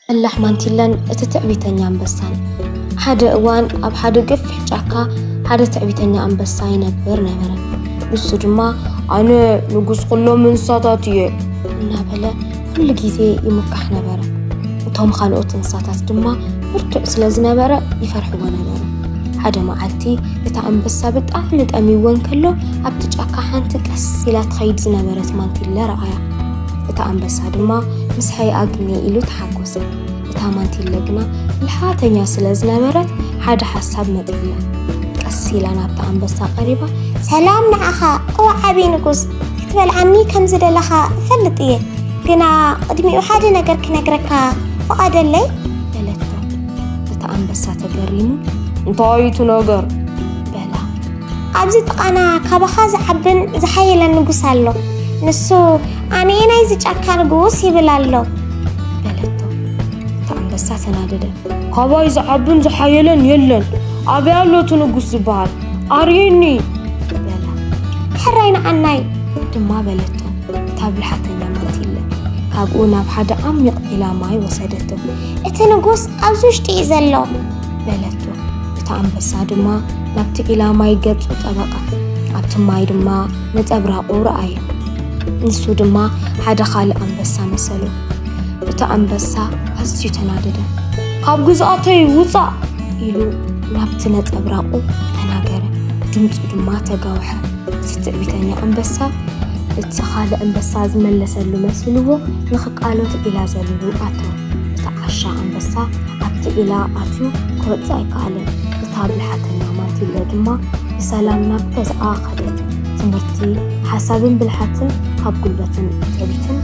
በላሕ ማንቲለን እቲ ትዕቢተኛ ኣንበሳን። ሓደ እዋን ኣብ ሓደ ገፊሕ ጫካ ሓደ ትዕቢተኛ ኣንበሳ ይነብር ነበረ። ንሱ ድማ "ኣነ ንጉስ ኩሎም እንስሳታት እየ" እናበለ ኩሉ ግዜ ይሙካሕ ነበረ። እቶም ካልኦት እንስሳታት ድማ ብርቱዕ ስለ ዝነበረ ይፈርሕዎ ነበሩ። ሓደ መዓልቲ እቲ ኣንበሳ ብጣዕሚ ጠሚዎ እንከሎ ኣብቲ ጫካ ሓንቲ ቀስ ኢላ ትኸይድ ዝነበረት ማንቲለ ረኣያ። እቲ ኣንበሳ ድማ "ምስሐይ ኣግኒ" ኢሉ ተሓጎሰ። እታ ማንቲለ ግና ብልሓተኛ ስለ ዝነበረት ሓደ ሓሳብ መጺእላ። ቀስ ኢላ ናብቲ ኣንበሳ ቀሪባ "ሰላም ንዓኻ እወ ዓቢ ንጉስ፣ ክትበልዓኒ ከም ዝደለኻ እፈልጥ እየ፣ ግና ቅድሚኡ ሓደ ነገር ክነግረካ ፍቓደለይ?" በለቶ። እቲ ኣንበሳ ተገሪሙ "እንታይ እዩ እቲ ነገር?" በላ። "ኣብዚ ጥቓና ካባኻ ዝዓብን ዝሓየለን ንጉስ ኣሎ። ንሱ ኣነ እየ ናይዚ ጫካ ንጉስ ይብል ኣሎ" በለቶ። እቲ ኣንበሳ ተናደደ። "ካባይ ዝዓብን ዝሓየለን የለን። ኣበይ ኣሎ እቲ ንጉስ ዝበሃል? ኣርእየኒ!" በላ። "ሕራይ ንዓናይ!" ድማ በለቶ እታ ብልሓተኛ ማንቲለ። ካብኡ ናብ ሓደ ዓሚቕ ዒላ ማይ ወሰደቶ። "እቲ ንጉስ ኣብዚ ውሽጢ እዩ ዘሎ!" በለቶ። እቲ ኣንበሳ ድማ ናብቲ ዒላ ማይ ገጹ ጠበቐ። ኣብቲ ማይ ድማ ነጸብራቑ ረኣየ። ንሱ ድማ ሓደ ካልእ ኣንበሳ መሰሎ። እቲ ኣንበሳ ኣዝዩ ተናደደ። "ካብ ግዝኣተይ ውጻእ!" ኢሉ ናብቲ ነጸብራቑ ተናገረ። ድምጹ ድማ ተጋውሐ። እቲ ትዕቢተኛ ኣንበሳ እቲ ካልእ ኣንበሳ ዝመለሰሉ መሲልዎ ንኽቃለስ ዒላ ዘሊሉ ኣተወ። እቲ ዓሻ ኣንበሳ ኣብቲ ዒላ ኣትዩ ክወጽእ ኣይከኣለን። እታ ብልሓተኛ ማንቲለ ድማ ብሰላም ናብ ገዝኣ ከደት። ትምህርቲ፣ ሓሳብን ብልሓትን ካብ ጉልበትን ትዕቢትን